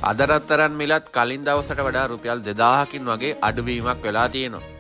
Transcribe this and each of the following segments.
අද රත්තරන් මිලත් කලින් දවසට වඩා රුපියල් 2000කින් වගේ අඩුවීමක් වෙලා තියෙනවා.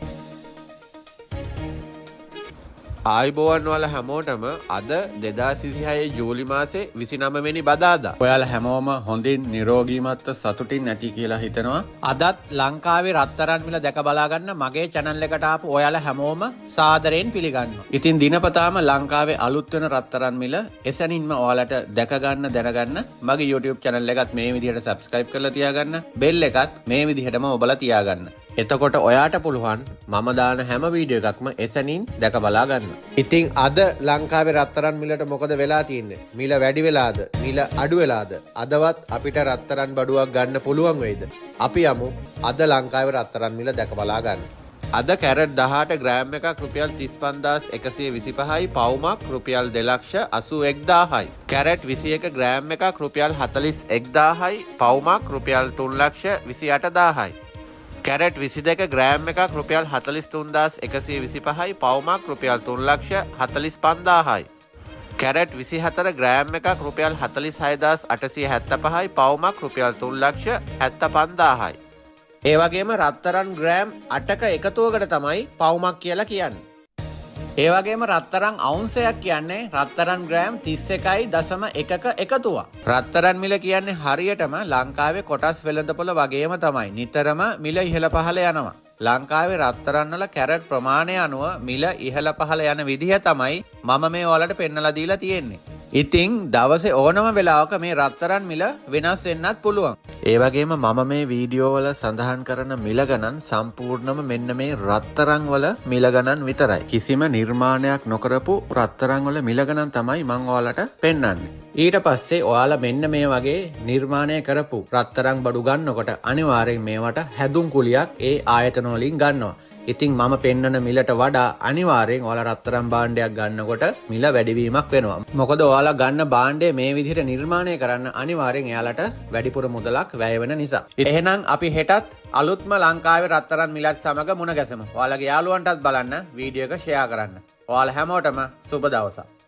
ආයුබෝවන් ඔයාලා හැමෝටම. අද 2026 ජූලි මාසේ 29 වෙනි බදාදා. ඔයාලා හැමෝම හොඳින් නිරෝගීමත්ව සතුටින් ඇති කියලා හිතනවා. අදත් ලංකාවේ රත්තරන් මිල දැක බලා ගන්න මගේ channel එකට ආපු ඔයාලා හැමෝම සාදරයෙන් පිළිගන්නවා. ඉතින් දිනපතාම ලංකාවේ අලුත් වෙන රත්තරන් මිල එසැනින්ම ඔයාලට දැක ගන්න, දැනගන්න මගේ YouTube channel එකත් මේ විදිහට subscribe කරලා තියාගන්න. බෙල් එකත් මේ විදිහටම ඔබලා තියාගන්න. එතකොට ඔයාට පුළුවන් මම දාන හැම වීඩියෝ එකක්ම එසැනින් දැක බලා ගන්න. ඉතින් අද ලංකාවේ රත්තරන් මිලට මොකද වෙලා තියෙන්නේ? මිල වැඩි වෙලාද? මිල අඩු වෙලාද? අදවත් අපිට රත්තරන් බඩුවක් ගන්න පුළුවන් වෙයිද? අපි යමු අද ලංකාවේ රත්තරන් මිල දැක බලා ගන්න. අද කැරට් 18 ග්‍රෑම් එකක් රුපියල් 35,125යි, පවුමක් රුපියල් 2,81,000යි. කැරට් 21 ග්‍රෑම් එකක් රුපියල් 41,000යි, පවුමක් රුපියල් 3,28,000යි. කැරට් 22 ග්‍රෑම් එකක් රුපියල් 43,125යි, පවුමක් රුපියල් 3,45,000යි. කැරට් 24 ග්‍රෑම් එකක් රුපියල් 46,875යි, පවුමක් රුපියල් 3,75,000යි. ඒ වගේම රත්තරන් ග්‍රෑම් 8ක එකතුවකට තමයි පවුමක් කියලා කියන්නේ. ඒ වගේම රත්තරන් අවුන්සයක් කියන්නේ රත්තරන් ග්‍රෑම් 31.1ක එකතුවක්. රත්තරන් මිල කියන්නේ හරියටම ලංකාවේ කොටස් වෙළඳපොළ වගේම තමයි. නිතරම මිල ඉහළ පහළ යනවා. ලංකාවේ රත්තරන් වල කැරට් ප්‍රමාණය අනුව මිල ඉහළ පහළ යන විදිහ තමයි මම මේ ඔයාලට පෙන්නලා දීලා තියෙන්නේ. ඉතින් දවසේ ඕනම වෙලාවක මේ රත්තරන් මිල වෙනස් වෙන්නත් පුළුවන්. ඒ වගේම මම මේ වීඩියෝ වල සඳහන් කරන මිල ගණන් සම්පූර්ණම මෙන්න මේ රත්තරන් වල මිල ගණන් විතරයි. කිසිම නිර්මාණයක් නොකරපු රත්තරන් වල මිල ගණන් තමයි මං ඔයාලට පෙන්වන්නේ. ඊට පස්සේ ඔයාලා මෙන්න මේ වගේ නිර්මාණය කරපු රත්තරන් බඩු ගන්නකොට අනිවාර්යෙන් මේවට හැදුම් කුලියක් ඒ ආයතන වලින් ගන්නවා. ඉතින් මම පෙන්නන මිලට වඩා අනිවාර්යෙන් ඔයාලා රත්තරන් භාණ්ඩයක් ගන්නකොට මිල වැඩිවීමක් වෙනවා. මොකද ඔයාලා ගන්න භාණ්ඩය මේ විදිහට නිර්මාණය කරන්න අනිවාර්යෙන් එයාලට වැඩිපුර මුදලක් වැය වෙන නිසා. එහෙනම් අපි හෙටත් අලුත්ම ලංකාවේ රත්තරන් මිලත් සමග මුණ ගැසෙමු. ඔයාලගේ යාළුවන්ටත් බලන්න වීඩියෝ එක ෂෙයා කරන්න. ඔයාලා හැමෝටම සුබ දවසක්.